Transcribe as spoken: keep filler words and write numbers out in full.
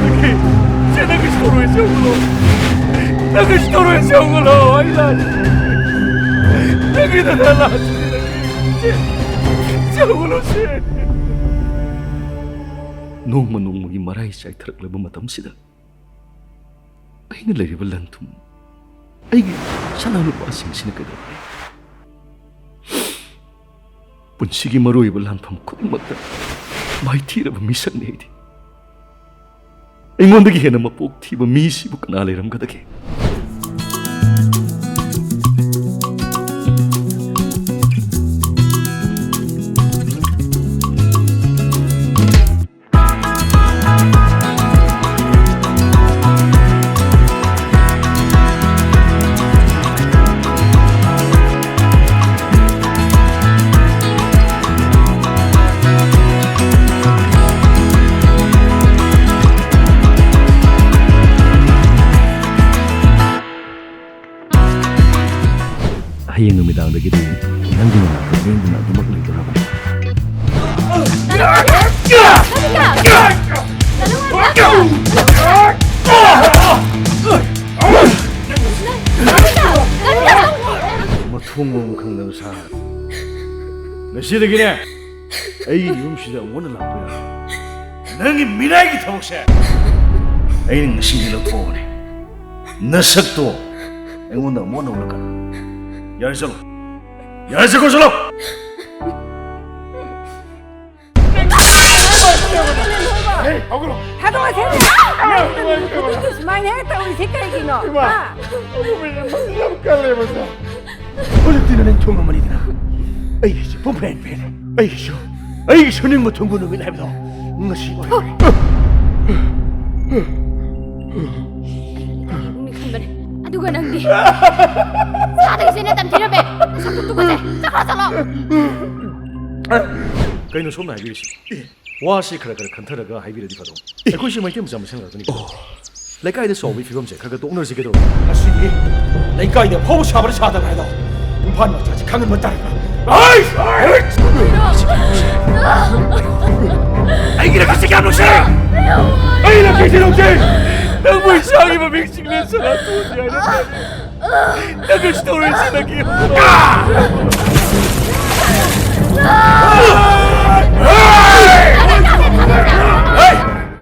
ꯅꯪꯒꯤ, ꯁꯦ, ꯅꯪꯒꯤ ꯁꯣꯔꯣꯏꯁꯦ ꯍꯧꯒꯠꯂꯣ꯫ ꯅꯪꯒꯤ ꯁꯣꯔꯣꯏꯁꯦ ꯍꯧꯒꯠꯂꯣ꯫ ꯑꯩ ꯂꯥꯛꯑꯦ꯫ ꯅꯪꯒꯤ ꯅꯅꯥ ꯂꯥꯛꯑꯦ꯫ ꯁꯦ, ꯁꯦ ꯍꯧꯒꯠꯂꯣ, ꯁꯦ꯫ ꯅꯣꯡꯃ ꯅꯣꯡꯃꯒꯤ ꯃꯔꯥꯏ ꯆꯥꯏꯊꯔꯛꯂꯕ ꯃꯇꯝꯁꯤꯗ, ꯑꯩꯅ ꯂꯩꯔꯤꯕ ꯂꯟ ꯊꯨꯝ, ꯑꯩꯒꯤ ꯁꯅꯥ ꯂꯨꯄꯥꯁꯤꯡꯁꯤꯅ ꯀꯩꯗꯧꯔꯦ? ꯄꯨꯟꯁꯤꯒꯤ ꯃꯔꯨꯑꯣꯏꯕ ꯂꯥꯟꯐꯝ ꯈꯨꯗꯤꯡꯃꯛꯇ ꯃꯥꯏꯊꯤꯔꯕ ꯃꯤꯁꯛꯅꯤ ꯑꯩꯗꯤ꯫ ꯑꯩꯉꯣꯟꯗꯒꯤ ꯍꯦꯟꯅ ꯃꯄꯣꯛ ꯊꯤꯕ ꯃꯤꯁꯤꯕꯨ ꯀꯅꯥ ꯂꯩꯔꯝꯒꯗꯒꯦ? ꯍꯌꯦꯡ ꯅꯨꯃꯤꯗꯥꯡꯗꯒꯤꯗꯤ ꯅꯪꯒꯤ ꯃꯅꯥꯛꯇ ꯂꯦꯡꯗꯅ ꯑꯗꯨꯃꯛ ꯂꯩꯗꯣꯔꯕꯅꯤ꯫ ꯃꯊꯣꯡ ꯃꯔꯝ ꯈꯪꯗꯕ ꯁꯥ꯫ ꯉꯁꯤꯗꯒꯤꯅꯦ, ꯑꯩꯒꯤ ꯌꯨꯝꯁꯤꯗ ꯑꯃꯨꯛ ꯍꯟꯅ ꯂꯥꯛꯄ ꯌꯥꯔꯣꯏ꯫ ꯅꯪꯒꯤ ꯃꯤꯅꯥꯏꯒꯤ ꯊꯕꯛꯁꯦ ꯑꯩꯅ ꯉꯁꯤꯗꯤ ꯂꯧꯊꯣꯛꯑꯕꯅꯦ꯫ ꯅꯁꯛꯇꯣ ꯑꯩꯉꯣꯟꯗ ꯑꯃꯨꯛ ꯍꯟꯅ ꯎꯠꯂꯛꯀꯅꯨ꯫ ꯌꯥꯔꯦ, ꯆꯠꯂꯣ꯫ ꯌꯥꯔꯦ, ꯆꯠꯈ꯭ꯔꯣ, ꯆꯠꯂꯣ꯫ ꯍꯦ, ꯍꯧꯒꯠꯂꯣ꯫ ꯊꯥꯗꯣꯛꯑꯁꯦ꯫ ꯅꯪꯅ ꯁꯨꯃꯥꯏꯅ ꯍꯦꯛ ꯇꯧꯔꯤꯁꯦ ꯀꯩꯒꯤꯅꯣ? ꯏꯃꯥ, ꯍꯥ? ꯌꯥꯝ ꯀꯜꯂꯦꯕ, ꯁꯦ꯫ ꯍꯧꯖꯤꯛꯇꯤ ꯅꯪ ꯊꯣꯡꯉꯝꯃꯅꯤꯗꯅ꯫ ꯑꯩꯒꯤꯁꯨ ꯄꯨꯡ ꯄꯦꯟ ꯄꯦꯜꯂꯦ꯫ ꯑꯩꯒꯤꯁꯨ, ꯑꯩꯒꯤꯁꯨ ꯅꯤꯡꯕ ꯊꯨꯡꯕ ꯅꯨꯃꯤꯠ ꯍꯥꯏꯕꯗꯣ ꯉꯁꯤ ꯑꯣꯏꯔꯦ꯫ ꯅꯪꯅ ꯈꯟꯕꯅꯦ꯫ ꯑꯗꯨꯒ ꯅꯪꯗꯤ ꯁꯥꯗꯒꯤꯁꯦ ꯅꯠꯇꯝ ꯊꯤꯔꯝꯃꯦ꯫ ꯅꯁꯛꯇꯨ ꯇꯨꯀꯠꯆꯩ꯫ ꯆꯠꯈ꯭ꯔꯣ, ꯆꯠꯂꯣ꯫ ꯀꯩꯅꯣ ꯁꯣꯝꯅ ꯍꯥꯏꯕꯤꯔꯤꯁꯤ? ꯋꯥꯁꯤ ꯈꯔ ꯈꯔ ꯈꯟꯊꯔꯒ ꯍꯥꯏꯕꯤꯔꯗꯤ ꯐꯗꯧ꯫ ꯑꯩꯈꯣꯏꯁꯤ ꯃꯩꯇꯩ ꯃꯆꯥ ꯃꯁꯦꯟ ꯉꯥꯛꯇꯅꯤ꯫ ꯑꯣ꯫ ꯂꯩꯀꯥꯏꯗ ꯁꯥꯎꯕꯒꯤ ꯐꯤꯕꯝꯁꯦ ꯈꯔ ꯈꯔ ꯇꯣꯛꯅꯔꯁꯤ ꯀꯩꯗꯧꯔꯒꯦ? ꯉꯁꯤꯗꯤ ꯂꯩꯀꯥꯏꯗ ꯐꯥꯎꯕ ꯁꯥꯕ꯭ꯔꯥ ꯁꯥꯗꯕ꯭ꯔꯥ ꯍꯥꯏꯗꯣ ꯏꯝꯐꯥꯜ ꯃꯆꯥꯁꯤ ꯈꯪꯍꯟꯕ ꯇꯥꯔꯦ꯫ ꯑꯩ! ꯑꯩꯒꯤ ꯂꯩꯀꯥꯏꯁꯤ ꯀꯌꯥꯝ ꯅꯨꯡꯁꯤ! ꯑꯩ ꯂꯩꯀꯥꯏꯁꯤ ꯅꯨꯡꯁꯤ! ꯅꯪꯕꯨ ꯏꯁꯥꯒꯤ ꯃꯃꯤꯡ ꯆꯤꯡꯂꯦꯟ ꯁꯅꯥꯇꯣꯟꯅꯤ ꯍꯥꯏꯅ ꯅꯪꯒꯤ ꯁ꯭ꯇꯣꯔꯤꯁꯤ ꯅꯪꯒꯤ